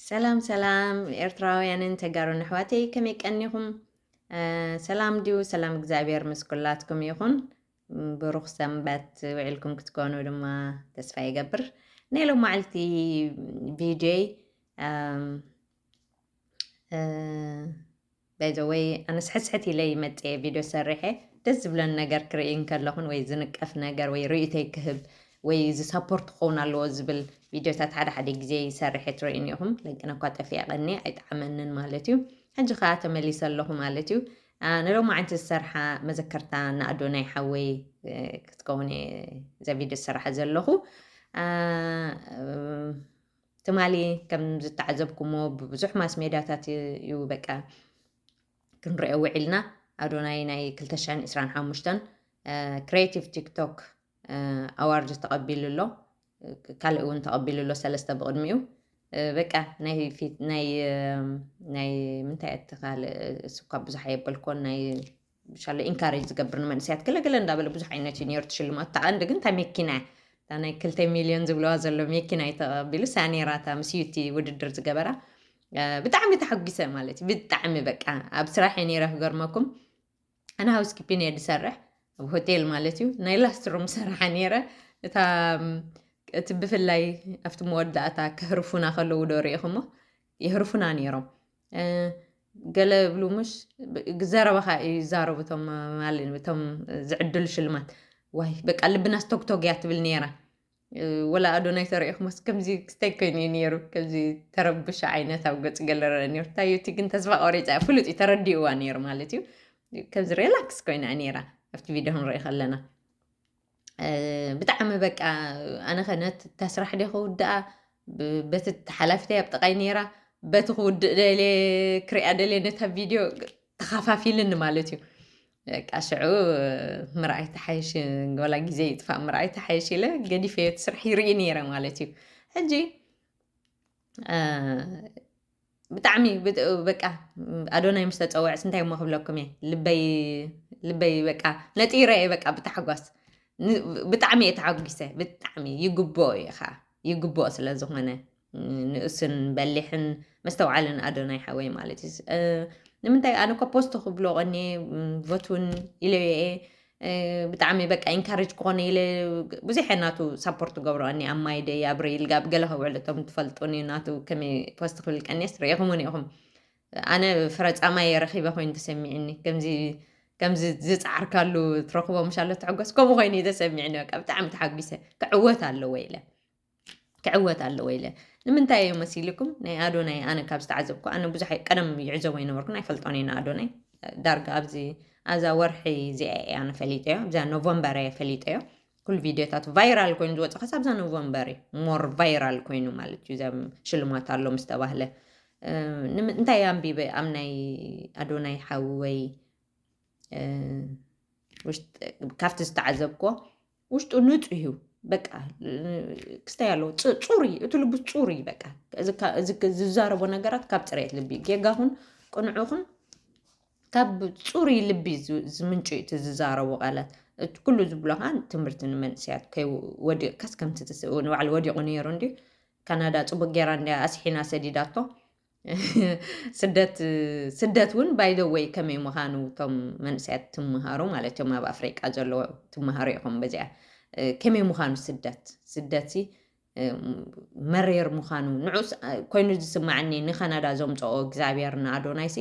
ሰላም ሰላም ኤርትራውያንን ተጋሩን ኣሕዋተይ፣ ከመይ ቀኒኹም? ሰላም ድዩ? ሰላም እግዚኣብሔር ምስ ኩላትኩም ይኹን። ብሩኽ ሰንበት ውዒልኩም ክትኮኑ ድማ ተስፋ ይገብር። ናይ ሎም መዓልቲ ቪድዮይ ባይዘወይ ኣነስ ሕስሕት ኢለ ይመፅእ ቪድዮ ሰሪሐ ደስ ዝብለን ነገር ክርኢ እንከለኹን ወይ ዝንቀፍ ነገር ወይ ርእይተይ ክህብ ወይ እዚ ሳፖርት ክኸውን ኣለዎ ዝብል ቪድዮታት ሓደ ሓደ ግዜ ይሰርሐ ትርእዩኒ ኢኹም። ለንቅነ እኳ ጠፊኣ ቀኒ ኣይጠዓመንን ማለት እዩ። ሕጂ ከዓ ተመሊሰ ኣለኹ ማለት እዩ። ንሎማዓንቲ ዝሰርሓ መዘከርታ ንኣዶናይ ሓወይ ክትከውን እዛ ቪድዮ ዝሰርሓ ዘለኹ። ትማሊ ከም ዝተዓዘብኩሞ ብብዙሕ ማስ ሜድያታት እዩ በቃ ክንሪኦ ውዒልና። ኣዶናይ ናይ ክልተ ሽሕን ዕስራን ሓሙሽተን ክሬቲቭ ቲክቶክ ኣዋርድ ተቐቢሉ ኣሎ። ካልእ እውን ተቐቢሉ ኣሎ ሰለስተ ብቕድሚኡ። በቃ ናይ ፊት ናይ ናይ ምንታይ እቲ ካልእ እሱ እኳ ብዙሕ ኣየበልኮን ናይ ሻለ ኢንካሬጅ ዝገብር ንመንእሰያት ገለገለ እንዳበለ ብዙሕ ዓይነት እዩ ነይሩ እቲ ሽልማት። እታ ቀንዲ ግን እታ መኪና እያ። እታ ናይ ክልተ ሚልዮን ዝብለዋ ዘሎ መኪና እዩ ተቐቢሉ። እሳ ነይራ እታ ምስ ዩቲ ውድድር ዝገበራ። ብጣዕሚ ተሓጒሰ ማለት እዩ። ብጣዕሚ በቃ ኣብ ስራሕ እየ ነይረ ክገርመኩም። ኣነ ሃውስኪፒን እየ ዝሰርሕ ኣብ ሆቴል ማለት እዩ። ናይ ላስት ሩም ሰራሓ ነይረ። እታ እቲ ብፍላይ ኣብቲ መወዳእታ ከህርፉና ከለዉ ዶ ርኢኹሞ? የህርፉና ነይሮም። ገለ ብሉ ምሽ ዘረባኻ ይዛረቡ እቶም ማለት እቶም ዝዕድሉ ሽልማት። ዋይ በቃ ልብና ስቶክቶግ እያ ትብል ነይራ። ወላ ኣዶናይ ተሪኢኹሞስ ከምዚ ክስታይ ኮይኑ እዩ ነይሩ። ከምዚ ተረብሸ ዓይነት ኣብ ገጹ ገለ ረአ ነይሩ። ታዩቲ ግን ተስፋ ቆሪጻ እያ። ፍሉጥ እዩ ተረዲእዋ ነይሩ ማለት እዩ። ከምዚ ሪላክስ ኮይና እያ ነይራ ኣብቲ ቪድዮ ክንርኢ ከለና። ብጣዕሚ በቃ ኣነ ኸ ነቲ እታ ስራሕ ደ ከውድኣ በቲ ሓላፊተይ ኣብ ጥቓይ ነይራ በቲ ክውድእ ደልየ ክሪኣ ደልየ ነታ ቪድዮ ተኻፋፊልኒ ማለት እዩ። በቃ ሽዑ ምርኣይ ተሓይሽ ወላ ግዜ ይጥፋእ ምርኣይ ተሓይሽ ኢለ ገዲፈዮ እቲ ስራሕ ይርኢ ነይረ ማለት እዩ። ሕጂ ብጣዕሚ በቃ ኣዶናይ ምስ ተፀውዐስ እንታይ እሞ ክብለኩም እየ። ልበይ ልበይ በቃ ነጢረ እየ በቃ ብታሕጓስ። ብጣዕሚ እየ ተሓጒሰ። ብጣዕሚ ይግብኦ እዩ ከዓ ይግብኦ ስለ ዝኾነ ንእስን በሊሕን መስተውዓልን ኣዶናይ ሓወይ ማለት እዩ። ንምንታይ ኣነ እኮ ፖስት ክብሎ ቀኒ ቮት እውን ኢለዮ እየ። ብጣዕሚ በቃ ኢንካሬጅ ክኾነ ኢለ ብዙሕ ናቱ ሳፖርት ገብሮ ቀኒ ኣብ ማይደይ ኣብ ሪል ጋብ ገለ ከውዕል እቶም ትፈልጡኒ ናቱ ከመይ ፖስት ክብል ቀኒስ ርኢኹምውን ኢኹም። ኣነ ፍረጻማይ ረኺበ ኮይኑ ተሰሚዕኒ። ከምዚ ከምዚ ዝጻዕርካሉ ትረኽቦ ምሻሎ ትሕጎስ ከምኡ ኮይኑ እዩ ተሰሚዕኒ። በቃ ብጣዕሚ ተሓጒሰ። ክዕወት ኣለዎ ኢለ ክዕወት ኣለዎ ኢለ። ንምንታይ እዩ መሲልኩም? ናይ ኣዶናይ ኣነ ካብ ዝተዓዘብኩ ኣነ ብዙሕ ቀደም ይዕዘቦ ኣይነበርኩን ኣይፈልጦን እየ ንኣዶናይ። ዳርጋ ኣብዚ ኣዛ ወርሒ እዚኣ እየ ኣነ ፈሊጠዮ ኣብዛ ኖቨምበር እየ ፈሊጠዮ። ኩሉ ቪድዮታት ቫይራል ኮይኑ ዝወፀ ከስ ኣብዛ ኖቨምበር እዩ ሞር ቫይራል ኮይኑ ማለት እዩ። እዛ ሽልማት ኣሎ ምስ ተባህለ እንታይ ኣንቢበ ኣብ ናይ ኣዶናይ ሓወይ ካብቲ ዝተዓዘብኮ ውሽጡ ንፁህ እዩ። በቃ ክስታይ ኣለዎ ፅሩይ እቲ ልቡ ፅሩይ በቃ ዝዛረቦ ነገራት ካብ ፅሬት ልቢ ጌጋ ኹን ቅንዑ ኹን ካብ ፅሩይ ልቢ ዝምንጩ እቲ ዝዛረቦ ቃላት። ኩሉ ዝብሎ ከዓ ትምህርቲ ንመንእሰያት ከይወዲቕካስ ከምቲ ንባዕሉ ወዲቑ ነይሩ እንዲ ካናዳ ፅቡቅ ጌራ እንዲያ ኣስሒና ሰዲዳቶ። ስደት ስደት እውን ባይደወይ ከመይ ምዃኑ እቶም መንእሰያት ትምሃሩ ማለት እዮም ኣብ ኣፍሪቃ ዘለዎ ትምሃሩ ኢኹም በዚኣ። ከመይ ምዃኑ ስደት ስደት ሲ መሬር ምዃኑ ንዑስ ኮይኑ ዝስማዓኒ ንካናዳ ዘምፀኦ እግዚኣብሔር ንኣዶናይ ሲ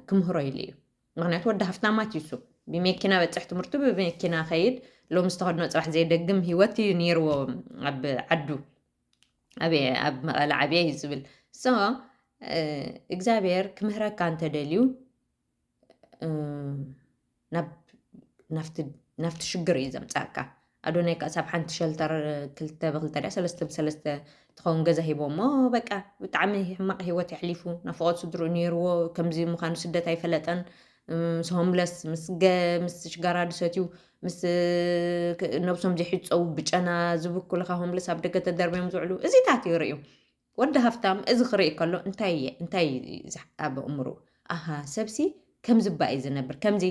ክምህሮ ኢሉ እዩ። ምክንያቱ ወዲ ሃፍታማት እዩ እሱ። ብመኪና በፅሕ ትምህርቱ ብመኪና ከይድ ሎም ዝተኸድኖ ፅባሕ ዘይደግም ህይወት እዩ ነይርዎ ኣብ ዓዱ። ኣበየ ኣብ መቐለ ዓብየ እዩ ዝብል። So እግዚኣብሔር ክምህረካ እንተደልዩ ናብቲ ሽግር እዩ ዘምፃእካ። ኣዶናይ ከዓ ሳብ ሓንቲ ሸልተር ክልተ ብክልተ ድያ ሰለስተ ብሰለስተ ትኸውን ገዛ ሂቦሞ በቃ ብጣዕሚ ሕማቕ ህይወት የሕሊፉ። ናፍቖት ስድርኡ ነይርዎ። ከምዚ ምዃኑ ስደት ኣይፈለጠን። ምስ ሆምለስ ምስ ገ ምስ ሽጋራ ድሰትዩ ምስ ነብሶም ዘይሕፀው ብጨና ዝብኩልካ ሆምለስ ኣብ ደገ ተደርበዮም ዝውዕሉ እዚታት ይርእዩ። ወዲ ሃፍታም እዚ ክርኢ ከሎ እንታይ እየ እንታይ ኣብ እምሩ ኣሃ ሰብሲ ከምዝባ እዩ ዝነብር ከምዚ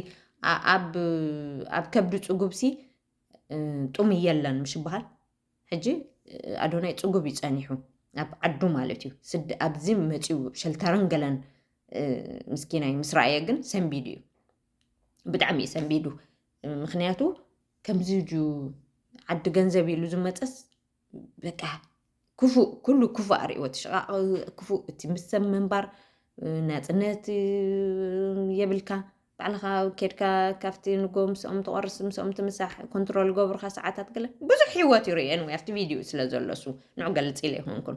ኣብ ከብዲ ፅጉብሲ ጥሙይ የለን ምሽ ይበሃል። ሕጂ ኣዶናይ ፅጉብ እዩ ፀኒሑ። ኣብ ዓዱ ማለት እዩ። ስድ ኣብዚ መፂኡ ሸልተረን ገለን ምስኪናይ ምስ ረኣየ ግን ሰንቢዱ እዩ። ብጣዕሚ እዩ ሰንቢዱ። ምክንያቱ ከምዚ ጁ ዓዲ ገንዘብ ኢሉ ዝመፀስ በቃ ክፉእ፣ ኩሉ ክፉእ ኣርእዎ። ትሽቃቕ ክፉእ፣ እቲ ምስ ሰብ ምንባር ናፅነት የብልካ። ባዕልኻ ኬድካ ካብቲ ንጎ ምስኦም ትቆርስ፣ ምስኦም ትምሳሕ፣ ኮንትሮል ገብርካ ሰዓታት ገለ ብዙሕ ህይወት ይርእየን ወይ ኣብቲ ቪድዮ ስለ ዘለሱ ንዑ ገልፅ ኢለ ይኮንኩን።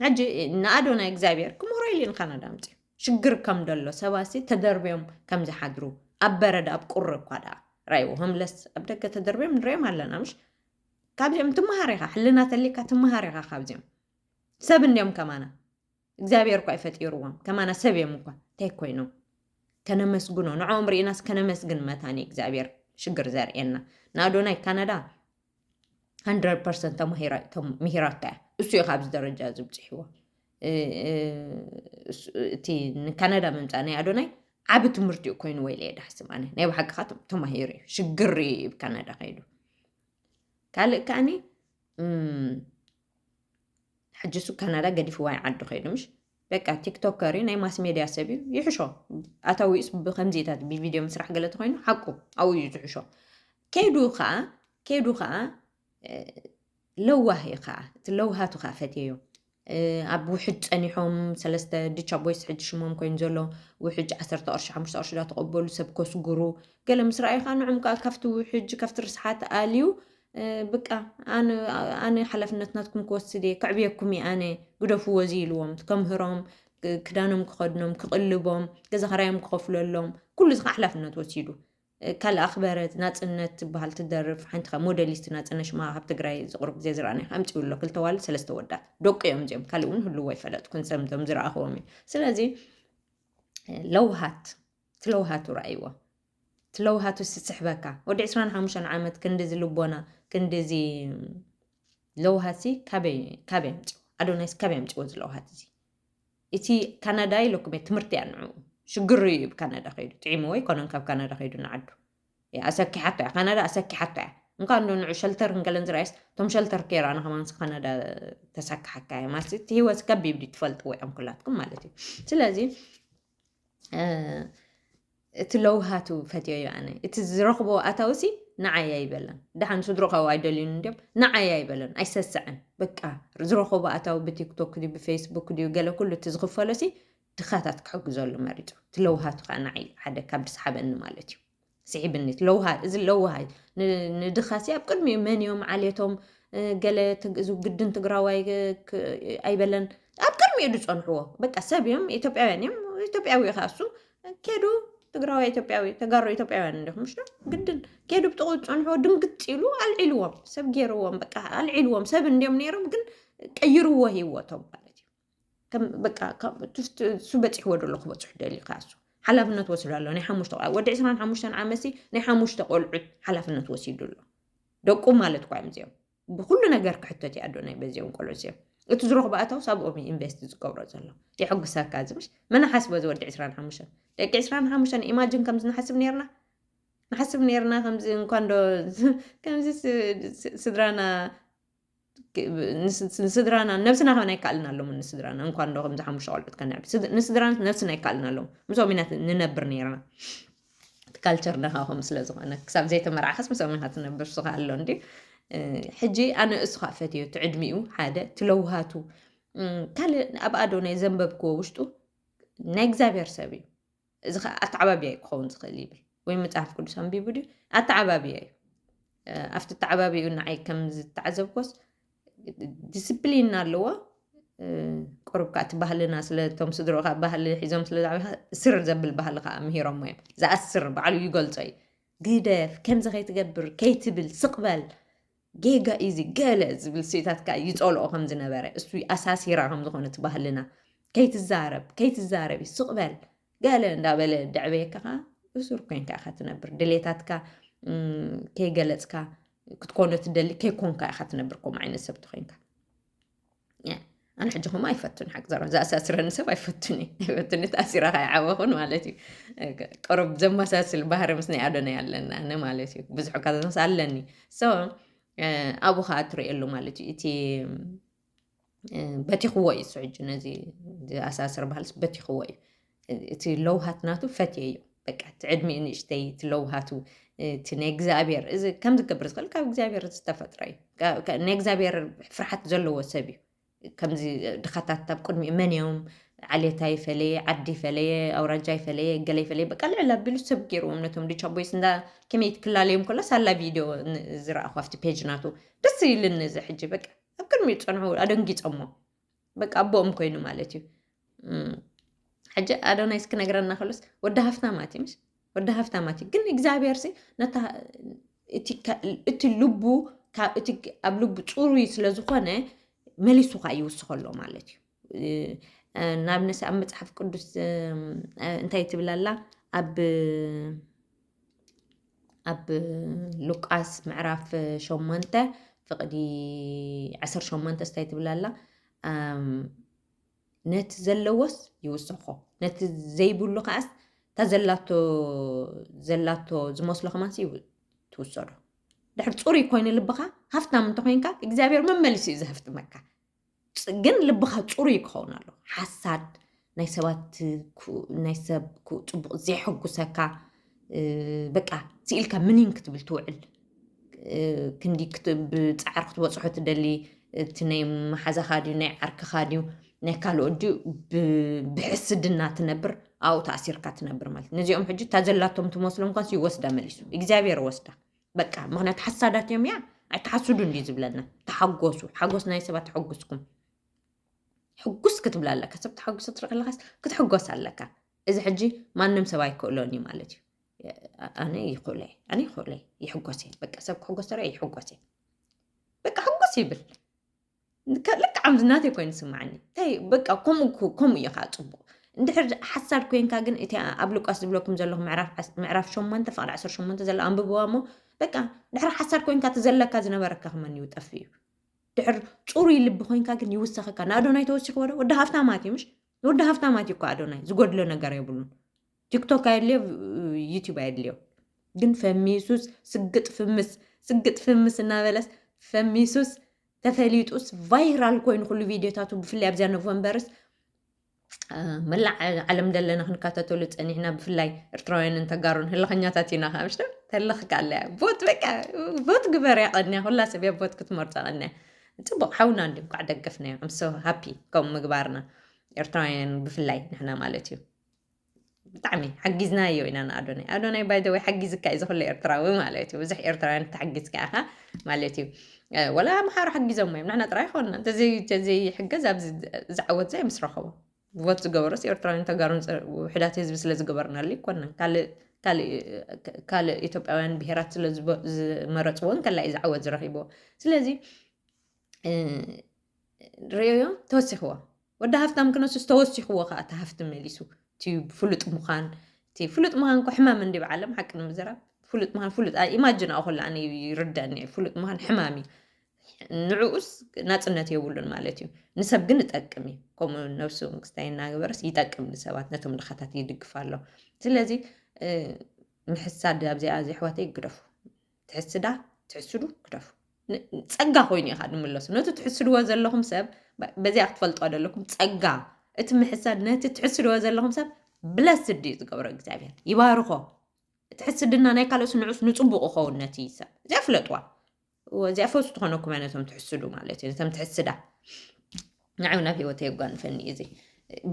ሕጂ ንኣዶናይ እግዚኣብሔር ክምህሮ ኢሉ ንካናዳ ኣምፅኡ። ሽግር ከም ደሎ ሰባሲ ተደርብዮም ከም ዝሓድሩ ኣብ በረድ ኣብ ቁሪ እኳ ደኣ ራይዎ ሆምለስ ኣብ ደገ ተደርብዮም ንሪኦም ኣለና። ምሽ ካብዚኦም ትመሃር ኢኻ፣ ሕልና ተሊካ ትመሃር ኢኻ ካብዚኦም። ሰብ እንዲዮም ከማና እግዚኣብሔር እኳ ይፈጢርዎም ከማና ሰብ እዮም እኳ እንታይ ኮይኖም ከነመስግኖ ንዕኦም ርኢናስ ከነመስግን መታኒ እግዚኣብሔር ሽግር ዘርእየና። ንኣዶናይ ካናዳ hundred percent ተማሂራ- ተም- ምሂራካ እያ። እሱ እዩ ካብዚ ደረጃ ዝብፅሕዎ። እ- እ- እሱ- እቲ ንካናዳ ምምፃእ ናይ ኣዶናይ ዓብ ትምህርቲ እዩ ኮይኑ ወይለ እየ ዳሕስብ ኣነ ናይ ብሓቅኻ ተም- ተማሂሩ እዩ ሽግር እዩ ብ ካናዳ ከይዱ። ካልእ ከኣኒ እም፣ ሕጂ እሱ ካናዳ ገዲፍዋ እዩ ዓዱ ከይዱ ምሽ በቃ ቲክቶከር እዩ ናይ ማስ ሜድያ ሰብ እዩ ይሕሾ። ኣታዊኡስ ብከምዚታት ብቪድዮ ምስራሕ ገለ ተኮይኑ ሓቁ ኣብኡ እዩ ዝሕሾ። ከይዱ ከዓ ከይዱ ከዓ ለዋህ እዩ ከዓ እቲ ለውሃቱ ከዓ ፈትየዮ። ኣብ ውሕጅ ፀኒሖም ሰለስተ ዲቻ ቦይስ ሕጂ ሽሞም ኮይኑ ዘሎ ውሕጅ ዓሰርተ ቅርሺ ሓሙሽተ ቅርሺ ዳ ተቐበሉ ሰብ ከስጉሩ ገለ ምስ ረኣዩ ከዓ ንዕም ከዓ ካብቲ ውሕጅ ካብቲ ርስሓት ኣልዩ ብቃ ኣነ ሓላፍነት ናትኩም ክወስድ እየ ከዕብየኩም እየ ኣነ ግደፍዎ እዚ ኢልዎም ከምህሮም ክዳኖም ክኸድኖም ክቕልቦም ገዛ ኸራዮም ክኸፍለሎም ኩሉ እዚ ከዓ ሓላፍነት ወሲዱ ካልእ ኣኽበረት ናፅነት ትበሃል ትደርፍ ሓንቲ ካብ ሞዴሊስት ናፅነት ሽማ ካብ ትግራይ ዝቕርብ ግዜ ዝረኣና ኣምፅኡ ኣሎ ክልተ ዋልድ ሰለስተ ወዳት ደቂ እዮም እዚኦም ካልእ እውን ህልዎ ይፈለጥኩን ሰምቶም ዝረኣኽዎም እዩ ስለዚ ለውሃት ትለውሃቱ ረኣይዎ ትለውሃቱ ስስሕበካ ወዲ ዕስራን ሓሙሽተን ዓመት ክንድዚ ልቦና ክንድዚ ለውሃትሲ ካበይ ኣምፅዎ ኣዶናይስ ካበይ ኣምፅዎ እዚ ለውሃት እዚ እቲ ካናዳ ኢለኩም እየ ትምህርቲ እያ ንዕኡ ሽግሩ እዩ ብ ካናዳ ከይዱ ጥዒምዎ ኣይኮነን ካብ ካናዳ ከይዱ ንዓዱ ኣሰኪሓቶ እያ ካናዳ ኣሰኪሓቶ እያ እንኳ እንዶ ንዑ ሸልተር እንገለን ዝረኣየስ እቶም ሸልተር ከይረኣና ከማንስ ካናዳ ተሳክሓካ እያ ማለት እቲ ህይወት ከቢብ ድዩ ትፈልጥዎ እዮም ኩላትኩም ማለት እዩ ስለዚ እቲ ለውሃቱ ፈትዮ እዩ ኣነ እቲ ዝረኽቦ ኣታውሲ ንዓይ ኣይበለን ደሓን ስድሮ ካብ ኣይደልዩን እንዲዮም ንዓይ ኣይበለን ኣይሰስዐን በቃ ዝረኸቦ ኣታዊ ብቲክቶክ ድዩ ብፌስቡክ ድዩ ገለ ኩሉ እቲ ዝኽፈሎሲ ድኻታት ክሕግዘሉ መሪፁ እቲ ለውሃቱ ከዓ ንዓይ ሓደ ካብ ድስሓበኒ ማለት እዩ ስሒብኒ ለውሃ እዚ ለውሃ ንድኻሲ ኣብ ቅድሚኡ መን እዮም ዓሌቶም ገለ እዚ ግድን ትግራዋይ ኣይበለን ኣብ ቅድሚኡ ዝፀንሕዎ በቃ ሰብ እዮም ኢትዮጵያውያን እዮም ኢትዮጵያዊ ከዓ እሱ ኬዱ ትግራዋይ ኢትዮጵያዊ ተጋሩ ኢትዮጵያውያን እንዲኹም ምሽ ግድን ኬዱ ብጥቑ ዝፀንሕዎ ድንግፅ ኢሉ ኣልዒልዎም ሰብ ገይርዎም በቃ ኣልዒልዎም ሰብ እንዲዮም ነይሮም ግን ቀይርዎ ህይወቶም ማለት እዩ በቃ እሱ በፂሕዎ ደሎ ክበፅሑ ደልዩ ከዓ እሱ ሓላፍነት ወስዱ ኣሎ ናይ ሓሙሽተ ወዲ ዕስራን ሓሙሽተን ዓመሲ ናይ ሓሙሽተ ቆልዑት ሓላፍነት ወሲዱ ኣሎ ደቁ ማለት እኳ እዮም እዚኦም ብኩሉ ነገር ክሕተት እዩ ኣዶናይ በዚኦም ቆልዑ እዚኦም እቲ ዝረኽቦ ኣታው ሳብኦም ኢንቨስት ዝገብሮ ዘሎ የሐጉሰካ እዚ ምሽ መን ሓስቦ እዚ ወዲ ዕስራን ሓሙሽተን ደቂ ዕስራን ሓሙሽተን ኢማጅን ከምዚ ንሓስብ ነርና ንሓስብ ነርና ከምዚ እንኳ እንዶ ከምዚ ስድራና ንስድራና ነብስና ከመን ኣይከኣልን ኣለሙ ንስድራና እንኳ እንዶ ከምዚ ሓሙሽተ ቆልዑት ከነዕቢ ንስድራና ነብስና ኣይከኣልን ኣለሙ ምስኦም ኢና ንነብር ነርና እቲ ካልቸር ነኻኹም ስለ ዝኾነ ክሳብ ዘይተመርዓኸስ ምስኦም ኢኻ ትነብር ስኻ ኣሎ እንዲ ሕጂ ኣነ እሱ ከዓ ፈትዮ እቲ ዕድሚኡ ሓደ ትለውሃቱ ካልእ ኣብ ኣዶ ናይ ዘንበብክዎ ውሽጡ ናይ እግዚኣብሔር ሰብ እዩ እዚ ከዓ ኣተዓባብያ እዩ ክኸውን ዝኽእል ይብል ወይ መፅሓፍ ቅዱስ ኣንቢቡ ድዩ ኣተዓባብያ እዩ ኣብቲ ኣተዓባብይኡ ንዓይ ከም ዝተዓዘብኮስ ዲስፕሊን ኣለዎ ቁሩብ ከዓ እቲ ባህልና ስለቶም ስድሮካ ባህሊ ሒዞም ስለ ዝዓበኻ ስር ዘብል ባህሊ ከዓ ምሂሮሞ እዮም ዝኣስር ባዕሉ ይገልፆ እዩ ግደፍ ከምዚ ከይትገብር ከይትብል ስቕበል ጌጋ ኢዚ ገለ ዝብል ስኢታት ከዓ ይፀልኦ ከም ዝነበረ እሱ ኣሳሲራ ከም ዝኾነ እቲ ባህልና ከይትዛረብ ከይትዛረብ ስቕበል ገለ እንዳበለ እንዳዕበየካ ከዓ እሱር ኮይንካ ኢካ ትነብር ድሌታትካ ከይገለፅካ ክትኮኖ ትደሊ ከይኮንካ ኢካ ትነብር ከምኡ ዓይነት ሰብ ተኮይንካ ኣነ ሕጂ ከምኡ ኣይፈቱን ሓቂ ዘረ ዝኣሳስረኒ ሰብ ኣይፈቱን ኣይፈቱን ተኣሲራ ከይዓበኹን ማለት እዩ ቅሩብ ዘመሳስል ባህሪ ምስ ናይ ኣዶናይ ኣለና ኣነ ማለት እዩ ብዙሕ እኳ ዘመስ ኣለኒ so ኣብኡ ከዓ ትርእየሉ ማለት እዩ እቲ በቲኽዎ እዩ እሱ ሕጂ ነዚ ኣሳስር ባህልስ በቲኽዎ እዩ። እቲ ለውሃት ናቱ ፈትየዮ። በቃ እቲ ዕድሚኡ ንእሽተይ፣ እቲ ለውሃቱ፣ እቲ ናይ እግዚኣብሔር፣ እዚ ከም ዝገብር ዝኽእል ካብ እግዚኣብሔር ዝተፈጥረ እዩ። ናይ እግዚኣብሔር ፍርሓት ዘለዎ ሰብ እዩ። ከምዚ ድኻታት ኣብ ቅድሚኡ መን እዮም? ዓሌታ ይፈለየ፣ ዓዲ ይፈለየ፣ ኣውራጃ ይፈለየ፣ ገለ ይፈለየ፣ በቃ ልዕል ኣቢሉ ሰብ ገይርዎም ነቶም ዲቻ ቦይስ። እንዳ ከመይ ክላለዮም ከሎ ሳላ ቪድዮ ዝረኣኹ ኣብቲ ፔጅ ናቱ ደስ ኢልኒ። እዚ ሕጂ በቃ ኣብ ቅድሚኡ ዝጸንሑ ኣደንጊጾሞ። በቃ ኣቦኦም ኮይኑ ማለት እዩ። ሕጂ ኣዶናይስ ክነግረና ከሎስ ወዲ ሃፍታማት እዩ፣ ምሽ ወዲ ሃፍታማት እዩ። ግን እግዚኣብሔር ሲ ነታ እቲ ልቡ፣ እቲ ኣብ ልቡ ጽሩይ ስለ ዝኾነ መሊሱ ካ ይውስኸሎ ማለት እዩ። ናብ ነሳ ኣብ መጽሓፍ ቅዱስ እንታይ ትብላላ? ኣብ ኣብ ሉቃስ ምዕራፍ ሸሞንተ ፍቕዲ ዓሰርተ ሸሞንተ ስታይ ትብላላ? ነቲ ዘለዎስ ይውሰኾ፣ ነቲ ዘይብሉ ከዓስ እታ ዘላቶ ዘላቶ ዝመስሎ ከማንስ ትውሰዶ። ድሕር ፅሩይ ኮይኑ ልብኻ ሃፍታም እንተኮይንካ እግዚኣብሔር መመሊሱ እዩ ዘህፍትመካ። ግን ልብኻ ፅሩይ ክኸውን ኣሎ። ሓሳድ፣ ናይ ሰባት ናይ ሰብ ጽቡቕ ዘይሐጉሰካ፣ በቃ ስኢልካ ምኒን ክትብል ትውዕል፣ ክንዲ ብፃዕር ክትበፅሖ ትደሊ፣ እቲ ናይ መሓዛኻ ድዩ ናይ ዓርክኻ ድዩ ናይ ካልኦት ድዩ ብሕስድና ትነብር፣ ኣብኡ ተኣሲርካ ትነብር ማለት። ነዚኦም ሕጂ እታ ዘላቶም ትመስሎም ኳስ ይወስዳ መሊሱ እግዚኣብሔር ወስዳ። በቃ ምክንያቱ ሓሳዳት እዮም እያ። ኣይትሓስዱ እንዲ ዝብለና፣ ተሓጎሱ። ሓጎስ ናይ ሰባት ተሐጉስኩም ሕጉስ ክትብላ ኣለካ። ሰብ ተሓጉሱ ትርኢ ከለካስ ክትሕጎስ ኣለካ። እዚ ሕጂ ማንም ሰብ ኣይክእሎን እዩ ማለት እዩ። ኣነ ይኽእሎ እየ፣ ኣነ ይኽእሎ እየ፣ ይሕጎስ እየ። በቃ ሰብ ክሕጎስ ተሪኦ ይሕጎስ እየ። በቃ ሕጎስ ይብል። ልክዕ ኣምዚ ናተይ ኮይኑ ስማዓኒ። እንታይ በቃ ከምኡ ከምኡ እዩ ከዓ ፅቡቅ። እንድሕር ሓሳድ ኮይንካ ግን እቲ ኣብ ሉቃስ ዝብለኩም ዘለኹ ምዕራፍ ሸሞንተ ፍቅዲ ዓሰርተ ሸሞንተ ዘሎ ኣንብብዋ እሞ በቃ ድሕሪ ሓሳድ ኮይንካ እቲ ዘለካ ዝነበረካ ክመን ይውጠፍ እዩ። ድሕር ፅሩይ ልቢ ኮይንካ ግን ይውሰኸካ። ንኣዶናይ ተወሲኽዎ ዶ? ወዲ ሃፍታማት እዩ ምሽ? ወዲ ሃፍታማት እዩ እኮ ኣዶናይ፣ ዝጎድሎ ነገር የብሉን። ቲክቶክ ኣየድልዮ፣ ዩቲዩብ ኣየድልዮ። ግን ፈሚሱስ ስግጥ ፍምስ ስግጥ ፍምስ እናበለስ ፈሚሱስ ተፈሊጡስ ቫይራል ኮይኑ ኩሉ ቪድዮታቱ ብፍላይ ኣብዚያ ኖቨምበርስ መላእ ዓለም ደለና ክንከታተሉ ጸኒሕና፣ ብፍላይ ኤርትራውያንን ተጋሩን ህልኸኛታት ኢና። ካብ ምሽ ተልኽካ ኣለያ ቦት በቃ ቦት ግበር እያ ቀንያ፣ ኩላ ሰብ እያ ቦት ክትመርጾ ቀንያ። ጽቡቕ ሓውና እንዲ እንኳዕ ደገፍናዮ። I'm so happy ከምኡ ምግባርና ኤርትራውያን ብፍላይ ንሕና ማለት እዩ። ብጣዕሚ ሓጊዝናዮ ኢና ንኣዶናይ። ኣዶናይ ባይ ዘ ወይ ሓጊዝካ እዩ ዝኽሎ ኤርትራዊ ማለት እዩ። ብዙሕ ኤርትራውያን ተሓጊዝካ ኢኻ ማለት እዩ። ወላ ኣምሓሩ ሓጊዞሞ እዮም፣ ንሕና ጥራይ ይኾንና። ተዘይሕገዝ ኣብዚ ዝዓወት ዘይ ምስ ረኸቦ። ቮት ዝገበሮስ ኤርትራውያን ተጋሩን ውሕዳት ህዝቢ ስለ ዝገበርናሉ ይኮነን። ካልእ ኢትዮጵያውያን ብሄራት ስለ ዝመረፅዎ እንከላ እዩ ዝዓወት ዝረኪብዎ። ስለዚ ርእዮ ተወሲኽዎ። ወዲ ሃፍታም ክነሱስ ተወሲኽዎ ከዓ እቲ ሃፍቲ መሊሱ እቲ ፍሉጥ ምዃን። እቲ ፍሉጥ ምዃን እኮ ሕማም እንዲ ብዓለም ሓቂ ንምዝራብ ፍሉጥ ምዃን ፍሉጥ ኢማጅን ኣው ከላ ኣነ ይርዳኒ። ፍሉጥ ምዃን ሕማም እዩ። ንዕኡስ ናፅነት የብሉን ማለት እዩ። ንሰብ ግን ይጠቅም እዩ። ከምኡ ነብሱ መንግስታይ እናገበረስ ይጠቅም ንሰባት፣ ነቶም ድኻታት ይድግፍ ኣሎ። ስለዚ ምሕሳድ ኣብዚኣ እዚ ኣሕዋተይ ግደፉ። ትሕስዳ ትሕስዱ ግደፉ። ጸጋ ኮይኑ ኢኻ ንምለሱ። ነቲ ትሕስድዎ ዘለኹም ሰብ በዚኣ ክትፈልጦ ዘለኩም ጸጋ፣ እቲ ምሕሳድ ነቲ ትሕስድዎ ዘለኹም ሰብ ብለስድ እዩ ዝገብሮ እግዚኣብሔር፣ ይባርኾ። እቲ ሕስድና ናይ ካልኦስ ንዑስ ንጽቡቕ ኸውን ነቲ ሰብ። እዚኣ ፍለጥዋ። እዚኣ ፈውሲ ትኾነኩም እያ ነቶም ትሕስዱ ማለት እዩ። ነቶም ትሕስዳ ንዓው ናብ ህይወት የጓንፈኒ እዩ። እዚ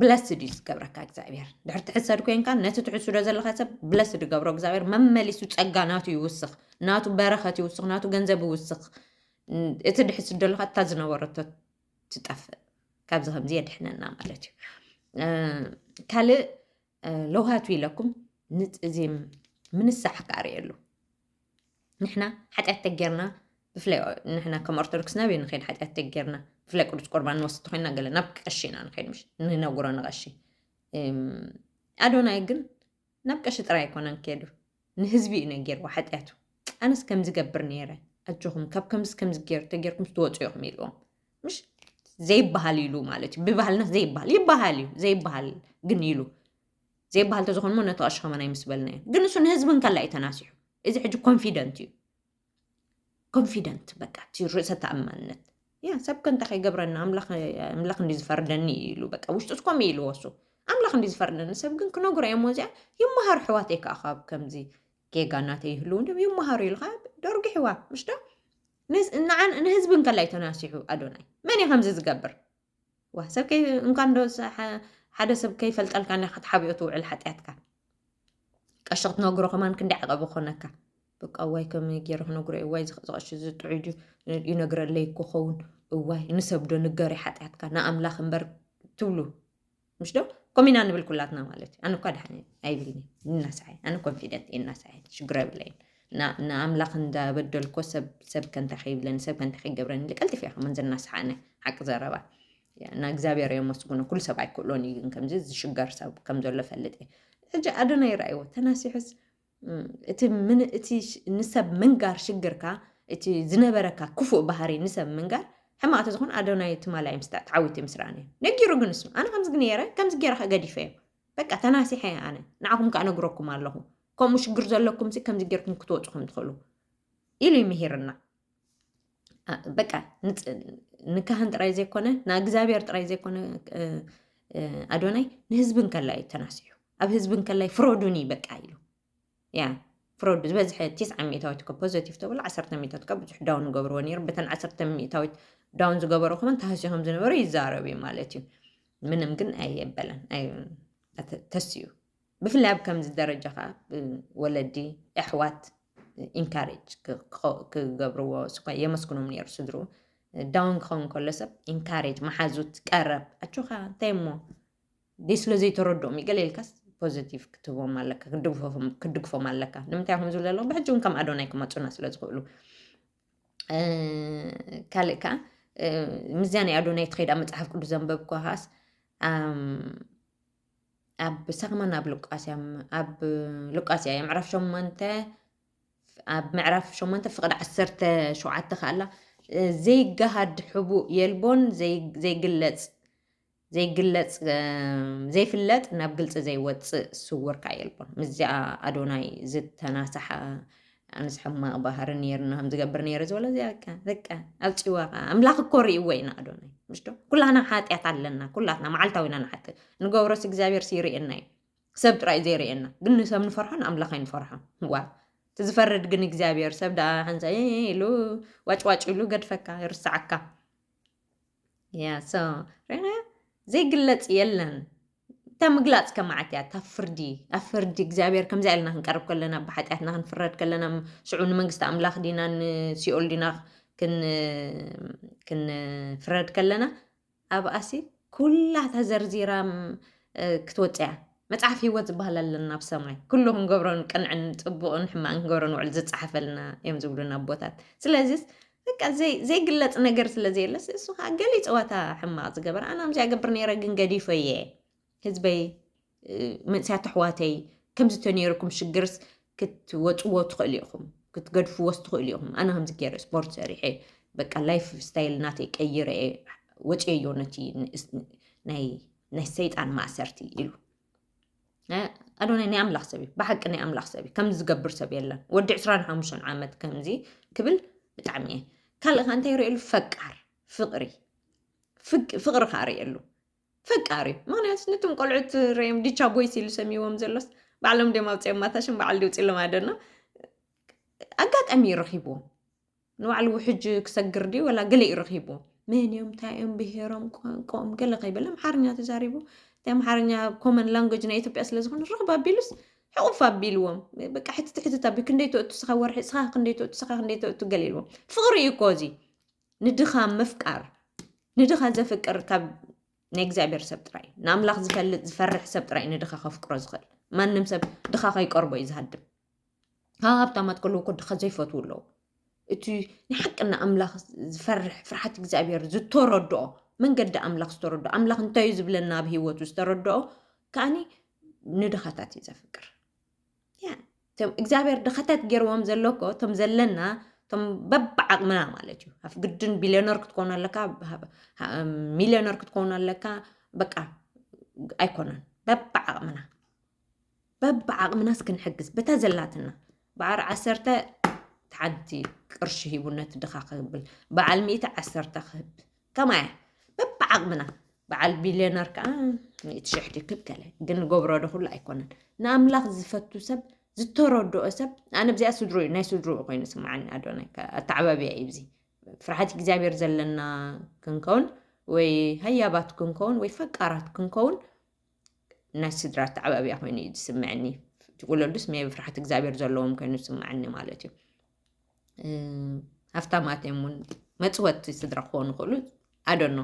ብለስድ እዩ ዝገብረካ እግዚኣብሔር። ድሕር ትሕሰድ ኮይንካ ነቲ ትሕስዶ ዘለካ ሰብ ብለስድ ገብሮ እግዚኣብሔር። መመሊሱ ጸጋ ናቱ ይውስኽ፣ ናቱ በረኸት ይውስኽ፣ ናቱ ገንዘብ ይውስኽ። እቲ ድሕስድ ዘለካ እታ ዝነበረቶ ትጠፍእ። ካብዚ ከምዚ የድሕነና ማለት እዩ። ካልእ ለውሃቱ ኢለኩም እዚ ምንሳሕ ካርየሉ። ንሕና ሓጢኣት ተጌርና ብፍላይ ንሕና ከም ኦርቶዶክስ ናበይ ንኸይድ ሓጢኣት ተጌርና ብፍላይ ቅዱስ ቁርባን ንወስድ ኮይና ገለ ናብ ቀሺ ኢና ንኸይድ፣ ምሽ ንነግሮ ንቐሺ። ኣዶናይ ግን ናብ ቀሺ ጥራይ ኣይኮነን ከይዱ፣ ንህዝቢ እዩ ነጌርዎ ሓጢኣቱ። ኣነስ ከምዚ ገብር ነይረ፣ ኣጆኹም ካብ ከምዚ ከምዚ ገይር ተጌርኩም ትወፁ ኢኹም ኢልዎም። ምሽ ዘይበሃል ኢሉ ማለት እዩ። ብባህልና ዘይበሃል ይበሃል እዩ፣ ዘይበሃል ግን ኢሉ ዘይበሃል ተዝኾን ሞ ነቲ ቀሺ ከማን ኣይምስበልናዮ። ግን እሱ ንህዝቢ እንከላ እዩ ተናሲሑ። እዚ ሕጂ ኮንፊደንት እዩ። ኮንፊደንት በቃ እቲ ርእሰ ተኣማንነት። ያ ሰብ ከ እንታይ ከይገብረኒ ኣምላኽ ኣምላኽ እንዲ ዝፈርደኒ ኢሉ በቃ ውሽጡ እስኮም ኢልዎ እሱ ኣምላኽ እንዲ ዝፈርደኒ ሰብ ግን ክነግሮ እዮም እዚኣ ይመሃር ሕዋተይ ከዓ ካብ ከምዚ ጌጋ ናተይ ይህልው እንዲም ይመሃሩ ኢልካ ደርጊ ሕዋ ምሽ ዶ ንህዝቢ እንከላይ ተናሲሑ ኣዶናይ መን እዩ ከምዚ ዝገብር ዋ ሰብ ከይ እንኳን ዶ ሓደ ሰብ ከይፈልጠልካ ና ክትሓቢኦ ትውዕል ሓጢኣትካ ቀሺ ክትነግሮ ከማን ክንዲ ዓቐብ ኮነካ በቃ ዋይ ከም ገይረ ክነግሮ እዩ ዋይ ዝቐሺ ዝጥዑይ ድዩ ይነግረለይ ክኸውን እዋይ ንሰብ ዶ ንገር ሓጢኣትካ ንኣምላኽ እምበር ትብሉ ምሽ ዶ ኮሚና ንብል ኩላትና ማለት እዩ ኣነ እኳ ድሓን ኣይብልኒ እናሳሐ ኣነ ኮንፊደንት እናሳሐ ሽግር የብለይን ንኣምላኽ እንዳበደልኮ ሰብ ሰብ ከንታ ከይብለኒ ሰብ ከንታ ከይገብረኒ ቀልጢፍ እያ ከመን ዝናሳሓነ ሓቂ ዘረባ ንእግዚኣብሔር የመስግኖ ኩሉ ሰብ ኣይክእሎን እዩ ግን ከምዚ ዝሽገር ሰብ ከም ዘሎ ፈልጥ እየ ሕጂ ኣዶናይ ይረኣይዎ ተናሲሑስ እቲ ምን እቲ ንሰብ ምንጋር ሽግርካ እቲ ዝነበረካ ክፉእ ባህሪ ንሰብ ምንጋር ሕማቕ ተዝኾን ኣዶናይ ትማሊ ኣይምስታ ተዓዊቱ ምስራን እዩ ነጊሩ ግን እሱ ኣነ ከምዚ ነይረ ከምዚ ገይረ ከገዲፈ እዩ በቃ ተናሲሐ እየ ኣነ ንዓኹም ከኣ ነግረኩም ኣለኹ ከምኡ ሽግር ዘለኩም ሲ ከምዚ ጌርኩም ክትወፁ ከም ትኽእሉ ኢሉ ይምሂርና በቃ ንካህን ጥራይ ዘይኮነ ንእግዚኣብሔር ጥራይ ዘይኮነ ኣዶናይ ንህዝቢ እንከላ እዩ ተናሲሑ ኣብ ህዝቢ እንከላይ ፍረዱኒ በቃ ኢሉ ያ ፍረዱ ዝበዝሐ ቲስዓ ሚእታዊት እኮ ፖዘቲቭ ተብሎ ዓሰርተ ሚእታዊት ካብ ብዙሕ ዳውን ገብርዎ ነይሩ በተን ዓሰርተ ሚእታዊት ዳውን ዝገበሩ ከመን ተሃስዩ ከም ዝነበሩ ይዛረብ እዩ ማለት እዩ ምንም ግን ኣየበለን ተስዩ ብፍላይ ኣብ ከምዚ ደረጃ ከዓ ወለዲ ኣሕዋት ኢንካሬጅ ክገብርዎ ስኳ የመስግኖም ነይሩ ስድሩ ዳውን ክኸውን ከሎ ሰብ ኢንካሬጅ መሓዙት ቀረብ ኣጆኻ እንታይ እሞ ደይ ስለ ዘይተረድኦም እዩ ገለ ኢልካስ ፖዚቲቭ ክትህቦም ኣለካ ክድግፎም ኣለካ ንምንታይ ከም ዝብለ ኣለኹ ብሕጂ እውን ከም ኣዶናይ ክመፁና ስለ ዝኽእሉ ካልእ ከዓ ምስዚኣ ናይ ኣዶናይ ትኸይድ ኣብ መፅሓፍ ቅዱስ ዘንበብኳ ከዓስ ኣብ ሳኽማን ኣብ ሉቃስ እያ ኣብ ሉቃስ እያ ምዕራፍ ሸሞንተ ኣብ ምዕራፍ ሸሞንተ ፍቕዲ ዓሰርተ ሸውዓተ ከኣላ ዘይገሃድ ሕቡእ የልቦን ዘይግለፅ ዘይግለፅ ዘይፍለጥ ናብ ግልፂ ዘይወፅእ ስውር ከዓ የልቦን ምስዚኣ ኣዶናይ ዝተናሳሓ ኣነስ ሕማቕ ባህሪ ነይርና ከም ዝገብር ነይረ ዝበሎ እዚኣ በቃ በቃ ኣውፂዋ ከዓ ኣምላኽ እኮ ርእይዎ ኢና ኣዶናይ ምሽ ዶ ኩላና ሓጢኣት ኣለና ኩላትና መዓልታዊ ኢና ንሓጢ ንገብሮስ እግዚኣብሔር ይርእየና እዩ ሰብ ጥራይ ዘይርእየና ግን ንሰብ ንፈርሖ ንኣምላኽ ኣይንፈርሖ ዋ እቲ ዝፈርድ ግን እግዚኣብሔር ሰብ ደኣ ሓንሳ ኢሉ ዋጭዋጭ ኢሉ ገድፈካ ይርስዓካ ያ ሶ ርኢናዮ ዘይግለፅ የለን እታ ምግላፅ ከማዓት እያ እታ ፍርዲ ኣብ ፍርዲ እግዚኣብሔር ከምዚኣ ኢልና ክንቀርብ ከለና ብሓጢኣትና ክንፍረድ ከለና ሽዑ ንመንግስቲ ኣምላኽ ዲና ንሲኦል ዲና ክንፍረድ ከለና ኣብኣሲ ኩላታ ዘርዚራ ክትወፅያ መፅሓፍ ህይወት ዝበሃል ኣለና ኣብ ሰማይ ኩሉ ክንገብሮን ቅንዕን ፅቡቕን ሕማቕን ክንገብሮ ንውዕል ዝፀሓፈልና እዮም ዝብሉና ኣቦታት ስለዚስ በቃ ዘይግለፅ ነገር ስለ ዘየለስ እሱ ከዓ ገሊፅዋ እታ ሕማቕ ዝገበረ ኣነ ከምዚኣ ገብር ነይረ ግን ገዲፎ እየ ህዝበይ መንእሰያት ኣሕዋተይ ከምዚ ተነይርኩም ሽግርስ ክትወፅዎ ትኽእሉ ኢኹም ክትገድፍዎስ ትኽእሉ ኢኹም ኣነ ከምዚ ገይረ ስፖርት ሰሪሐ በቃ ላይፍ ስታይል ናተይ ቀይረ ወፅየዮ ነቲ ናይ ናይ ሰይጣን ማእሰርቲ ኢሉ ኣዶናይ ናይ ኣምላኽ ሰብ እዩ ብሓቂ ናይ ኣምላኽ ሰብ እዩ ከምዚ ዝገብር ሰብ የለን ወዲ ዕስራን ሓሙሽተን ዓመት ከምዚ ክብል ብጣዕሚ እየ ካልእ ከ እንታይ ይርእየሉ ፈቃር ፍቅሪ ፍቅሪ ከዓ ርእየሉ ፈቃር እዩ ምክንያቱ ነቶም ቆልዑት ርዮም ዲቻ ቦይስ ኢሉ ሰሚዎም ዘሎስ ባዕሎም ድዮም ኣውፅኦም ማታሽን በዓል ድውፅሎም ኣደና ኣጋጣሚ እዩ ረኪብዎም ንባዕሉ ውሕጅ ክሰግር ድዩ ወላ ገለ እዩ ረኪብዎም መን እዮም እንታይ እዮም ብሄሮም ቋንቋኦም ገለ ከይበለ ኣምሓርኛ ተዛሪቡ እቲ ኣምሓርኛ ኮመን ላንጉጅ ናይ ኢትዮጵያ ስለ ዝኾነ ርኽብ ኣቢሉስ ሕቑፍ ኣቢልዎም በቃ ሕትት ሕትት ኣቢ ክንደይ ትእቱ ስኻ ወርሒ ስኻ ክንደይ ትእቱ ስኻ ክንደይ ትእቱ ገለ ኢልዎም ፍቕሪ እዩ እኮ እዚ ንድኻ ምፍቃር ንድኻ ዘፍቅር ካብ ናይ እግዚኣብሔር ሰብ ጥራይ ንኣምላኽ ዝፈልጥ ዝፈርሕ ሰብ ጥራይ ንድኻ ከፍቅሮ ዝኽእል ማንም ሰብ ድኻ ከይቀርቦ እዩ ዝሃድም ካብ ሃብታማት ከለዉ እኮ ድኻ ዘይፈትዉ ኣለዉ እቲ ናይ ሓቂ ንኣምላኽ ዝፈርሕ ፍርሓት እግዚኣብሔር ዝተረድኦ መንገዲ ኣምላኽ ዝተረድኦ ኣምላኽ እንታይ እዩ ዝብለና ኣብ ህይወቱ ዝተረድኦ ከዓኒ ንድኻታት እዩ ዘፍቅር እግዚኣብሔር ድኻታት ገይርዎም ዘሎ እኮ እቶም ዘለና እቶም በብዓቕምና ማለት እዩ ኣብ ግድን ቢልዮነር ክትከውን ኣለካ ሚልዮነር ክትከውን ኣለካ በቃ ኣይኮነን በብዓቕምና በብዓቕምናስ ክንሕግዝ በታ ዘላትና በዓር ዓሰርተ ሓንቲ ቅርሺ ሂቡ ነቲ ድኻ ክህብል፣ በዓል ሚእቲ ዓሰርተ ክህብ፣ ከማያ በብዓቕምና። በዓል ቢልዮነር ከዓ ሚእቲ ሽሕ ድክብ ከለ። ግን ንገብሮ ዶ ኩሉ ኣይኮነን። ንኣምላኽ ዝፈቱ ሰብ፣ ዝተረድኦ ሰብ፣ ኣነ ብዚኣ ስድሩ እዩ፣ ናይ ስድሩ ኮይኑ ስምዓኒ። ኣዶናይ ከ-፣ ኣተዓባብያ እዩ። ብዚ ፍርሓት እግዚኣብሔር ዘለና ክንከውን፣ ወይ ሃያባት ክንከውን፣ ወይ ፈቃራት ክንከውን፣ ናይ ስድራ ኣተዓባብያ ኮይኑ እዩ ዝስምዐኒ። እቲ ወለዱስ መ ፍርሓት እግዚኣብሔር ዘለዎም ኮይኑ ዝስምዐኒ ማለት እዩ። እ፣ ሃፍታማት እዮም እውን፣ መፅወቲ ስድራ ክኾኑ ይኽእሉ። ኣዶኖ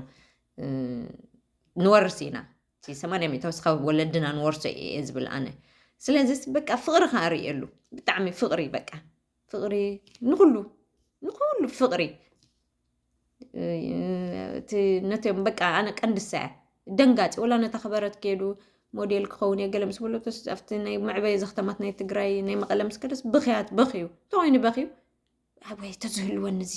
ንወርስ ኢና። እቲ ሰማንያ ሚእቲ ወስኻ ወለድና ንወርሶ እየ ዝብል ኣነ። ስለዚስ በቃ ፍቕሪ ከዓ ርእየሉ። ብጣዕሚ ፍቕሪ፣ በቃ ፍቕሪ ንኹሉ፣ ንኹሉ ፍቕሪ። እ፣ እቲ ነቶም በቃ ኣነ ቀንዲ ሰያ ደንጋፂ፣ ወላ ነታ ክበረት ከይዱ ሞዴል ክኸውን እየ ገለ ምስ በሎ፣ ተስ-፣ ኣብቲ ናይ መዕበይ ዘኽተማት ናይ ትግራይ ናይ መቐለ ምስ ከደስ ብኽያት በኽዩ። ተኾይኑ በኽዩ። ኣቦይ ተዝህልወኒ፣ እዚ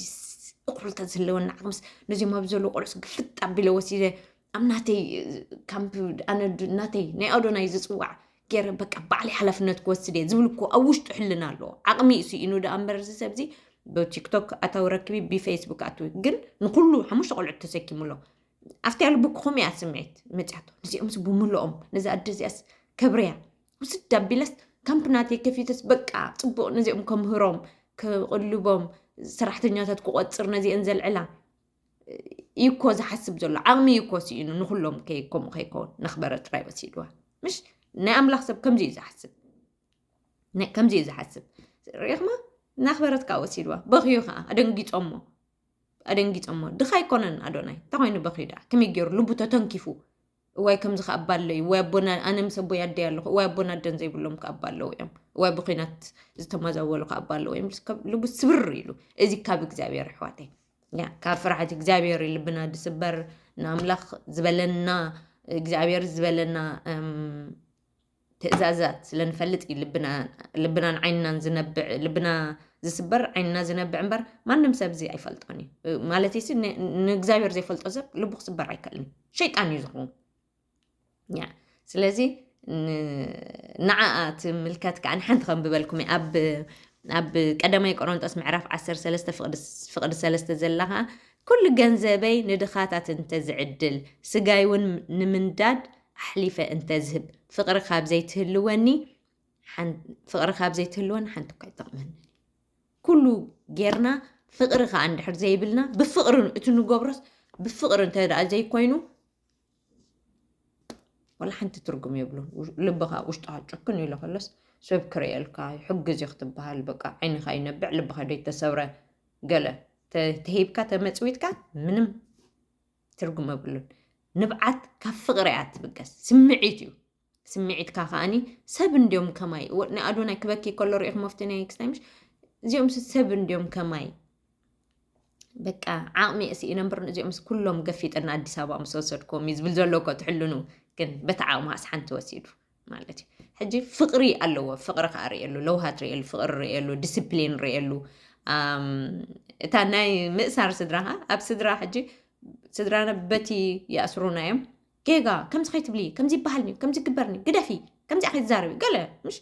እኹል ተዝህልወኒ ዓቕምስ፣ ነዚኦም ኣብ ዘለዉ ቆልዑስ ግፍጥ ኣቢለ ወሲደ ኣብ ናተይ ካምፕ፣ ኣነ ድ-፣ ናተይ ናይ ኣዶናይ ዝፅዋዕ ገይረ በቃ ባዕለይ ሓላፍነት ክወስድ እየ ዝብል እኮ ኣብ ውሽጡ ሕልና ኣለዎ። ዓቕሚ እዩ ስኢኑ ደኣ እምበር እዚ ሰብ እዚ ብቲክቶክ ኣታዊ ረክቢ፣ ብፌስቡክ ኣትዊ፣ ግን ንኩሉ ሓሙሽተ ቆልዑት ተሰኪሙ ኣሎ። ኣብቲ ልቡ ክኹም እያ ስምዒት መፅያቶ። ነዚኦምስ ብምልኦም፣ ነዚ ኣደ እዚኣስ ከብርያ ውስድ ኣቢለስ ካምፕ ናተይ ከፊተስ በቃ ፅቡቕ ነዚኦም ከምህሮም፣ ክቕልቦም፣ ሰራሕተኛታት ክቆፅር፣ ነዚአን ዘልዕላ እዩ እኮ ዝሓስብ ዘሎ። ዓቕሚ እዩ እኮ ስኢኑ፣ ንኩሎም ከይ-፣ ከምኡ ከይከውን ነኽበረ ጥራይ ወሲድዋ። ምሽ ናይ ኣምላኽ ሰብ ከምዚ እዩ ዝሓስብ። ናይ-፣ ከምዚ እዩ ዝሓስብ። ርኢኽማ? እናኽበረት ከዓ ወሲድዋ። በኽዩ ከዓ፣ ኣደንጊጾሞ። ኣደንጊጾሞ። ድኻ ኣይኮነን ኣዶናይ። እንታይ ኮይኑ በኽዩ ደኣ? ከመይ ገይሩ? ልቡ ተተንኪፉ። እዋይ ከምዚ ከዓ እባ ኣሎ እዩ። እዋይ ኣቦና፣ ኣነ ምስ ኣቦይ ኣደይ ኣለኹ። እዋይ ኣቦና ኣደን ዘይብሎም ከዓ እባ ኣለዉ እዮም። እዋይ ብኲናት ዝተመዛበሉ ከዓ እባ ኣለዉ እዮም። ልቡ ስብር ኢሉ። እዚ ካብ እግዚኣብሔር ኣሕዋተይ። ያ፣ ካብ ፍርሃት እግዚኣብሔር እዩ ልብና ዝስበር። ንኣምላኽ ዝበለና፣ እግዚኣብሔር ዝበለና፣ እም፣ ትእዛዛት ስለ ንፈልጥ እዩ ልብና፣ ልብናን ዓይንናን ዝነብዕ፣ ልብና ዝስበር ዓይንና ዝነብዕ እምበር ማንም ሰብ እዚ ኣይፈልጦን እዩ። ማለተይሲ ን-፣ ንእግዚኣብሔር ዘይፈልጦ ሰብ ልቡ ክስበር ኣይክእልን እዩ። ሸይጣን እዩ ዝኸውን። ያ፣ ስለዚ ን-፣ ንዓኣ ትምልከት ከዓ ንሓንቲ ከንብበልኩም እየ። ኣብ፣ ኣብ ቀዳማይ ቆሮንጦስ ምዕራፍ ዓሰርተ ሰለስተ ፍቕዲ፣ ፍቕዲ ሰለስተ ዘላ ከዓ፣ "ኩሉ ገንዘበይ ንድኻታት እንተዝዕድል፣ ስጋይ እውን ንምንዳድ ኣሕሊፈ እንተዝህብ፣ ፍቕሪ ካብ ዘይትህልወኒ፣ ሓን-፣ ፍቕሪ ካብ ዘይትህልወኒ ሓንቲ እኳ ኣይጠቕመኒ." ኩሉ ጌርና ፍቕሪ ከዓ እንድሕር ዘይብልና፣ ብፍቕሪ እቲ ንገብሮስ ብፍቕሪ እንተ ደኣ ዘይኮይኑ፣ ዋላ ሓንቲ ትርጉም የብሉን። ውሽ-፣ ልብኻ ውሽጥኻ ጭክን ኢሉ ከሎስ፣ ሰብ ክርእየልካ ይሕግዝ እዩ ክትበሃል፣ በቃ ዓይንኻ ይነብዕ፣ ልብኻ ደይተሰብረ ገለ ተ-፣ ተሂብካ ተመጽዊትካ ምንም ትርጉም የብሉን። ንብዓት ካብ ፍቕሪ እያ ትብገስ፣ ስምዒት እዩ። ስምዒትካ ከኣኒ ሰብ እንድዮም ከማይ። ወ-፣ ንኣዶናይ ክበኪ ከሎ ርኢኹም መፍትኒ ክስታይ ምሽ? እዚኦም ስ-፣ ሰብ እንድዮም ከማይ። በቃ ዓቕሚ እሲ ነምበር እዚኦም ስ-፣ ኩሎም ገፊጥና ኣዲስ ኣበባ ምስ ወሰድኩም እዩ ዝብል ዘሎ እኮ ትሕልኑ። ግን በቲ ዓቕሚ ኣስ ሓንቲ ወሲዱ ማለት እዩ። ሕጂ ፍቕሪ ኣለዎ። ፍቕሪ ከኣ ርእየሉ፣ ለውሃት ርእየሉ፣ ፍቕሪ ርእየሉ፣ ዲስፕሊን ርእየሉ። ኣም፣ እታ ናይ ምእሳር ስድራ ኸኣ፣ ኣብ ስድራ ሕጂ ስድራና በቲ ይኣስሩና እዮም። ጌጋ፣ ከምዚ ከይትብሊ፣ ከምዚ ይበሃልኒ፣ ከምዚ ይግበርኒ፣ ግደፊ፣ ከምዚኣ ከይትዛረቢ፣ ገለ፣ ምሽ?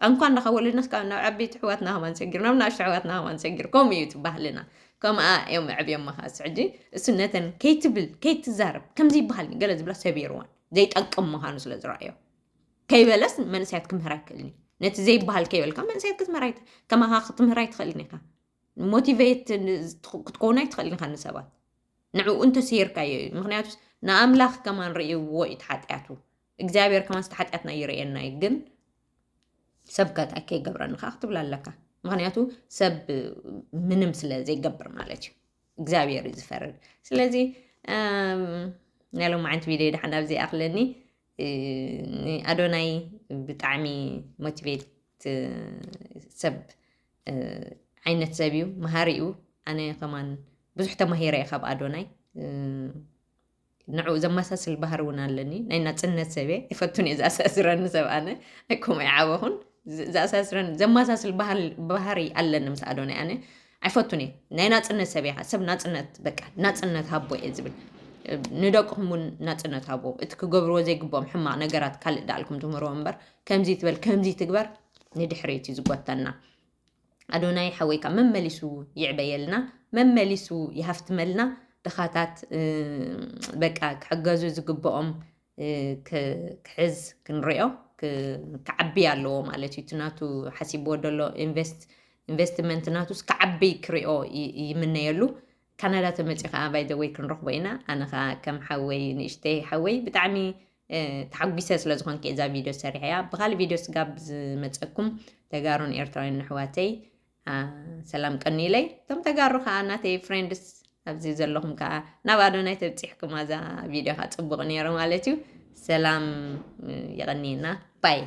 እንኳን ዳኻ ወለድናስ ካብ ናብ ዓበይቲ ኣሕዋትና ከማን ሰጊር፣ ናብ ንኣሽቱ ኣሕዋትና ከማን ሰጊር፣ ከምኡ እዩ እቲ ባህልና። ከምኣ እዮም ኣዕብዮማ ኻስ ሕጂ፣ እሱ ነተን ከይትብል፣ ከይትዛረብ፣ ከምዚ ይበሃልኒ፣ ገለ ዝብላ ሰቢርዋን፣ ዘይጠቅም ምዃኑ ስለ ዝረኣዮ። ከይበለስ መንእሰያት ክምህር ኣይክእልን እዩ። ነቲ ዘይበሃል ከይበልካ መንእሰያት ክትምህር ኣይት-፣ ከማኻ ክትምህር ኣይትኽእልን ኢኻ። ሞቲቬት ን-፣ ክትኮውን ኣይትኽእልን ኢኻ ንሰባት። ንዕኡ እንተስሂርካዮ እዩ። ምኽንያቱስ ንኣምላኽ ከማን ርእይዎ እዩ እቲ ሓጢኣቱ። እግዚኣብሔር ከማን እቲ ሓጢኣትና ይርእየና እዩ። ግን ሰብ ከ እንታይ ከይገብረኒ ከኣ ክትብል ኣለካ። ምኽንያቱ ሰብ ምንም ስለ ዘይገብር ማለት እዩ። እግዚኣብሔር እዩ ዝፈርድ። ስለዚ፣ እም፣ ናይ ሎማዓንቲ ቪድዮ ደሓን ኣብዚ ይኣኽለኒ። እ፣ ንኣዶናይ ብጣዕሚ ሞቲቬት ሰብ፣ እ፣ ዓይነት ሰብ እዩ፣ መሃሪ እዩ። ኣነ ከማን ብዙሕ ተማሂረ እየ ካብ ኣዶናይ። እ፣ ንዕኡ ዘመሳስል ባህሪ እውን ኣለኒ። ናይ ናጽነት ሰብ እየ፣ ኣይፈቱን እየ ዘኣሳስረኒ ሰብ ኣነ። ኣይኮም ኣይዓበኹን። ዝ-፣ ዘኣሳስረኒ፣ ዘመሳስል ባህል-፣ ባህሪ ኣለኒ ምስ ኣዶናይ ኣነ። ኣይፈቱን እየ። ናይ ናጽነት ሰብ እየ፣ ሰብ ናጽነት፣ በቃ ናጽነት ሃቦ እየ ዝብል። ንደቅኹም እውን ናጽነት ሃቦ። እቲ ክገብርዎ ዘይግብኦም ሕማቕ ነገራት ካልእ ደኣልኩም ትምህርዎ እምበር፣ ከምዚ ትበል፣ ከምዚ ትግበር፣ ንድሕሪት እዩ ዝጎተና። ኣዶናይ ሓወይካ መመሊሱ ይዕበየልና፣ መመሊሱ ይሃፍትመልና። ድኻታት በቃ ክሕገዙ ዝግብኦም ክሕዝ ክንሪኦ ክዓቢ ኣለዎ ማለት እዩ። እቲ ናቱ ሓሲብዎ ዘሎ ኢንቨስትመንት ናቱስ ክዓቢ ክሪኦ ይምነየሉ። ካናዳ ተመፂ ከዓ ባይዘወይ ክንረኽቦ ኢና። ኣነ ከዓ ከም ሓወይ ንእሽተይ ሓወይ ብጣዕሚ ተሓጒሰ ስለ ዝኾንኪ እዛ ቪድዮ ሰሪሐያ። ብካልእ ቪድዮ ስጋብ ዝመፀኩም ተጋሩን ኤርትራውያን ንሕዋተይ ሰላም ቀኒለይ። እቶም ተጋሩ ከዓ ናተይ ፍሬንድስ ኣብዚ ዘለኹም ከዓ ናብ ኣዶናይ ተብፂሕኩም ኣዛ ቪድዮ ከዓ ፅቡቕ ነይሩ ማለት እዩ። ሰላም የቐንየና ባይ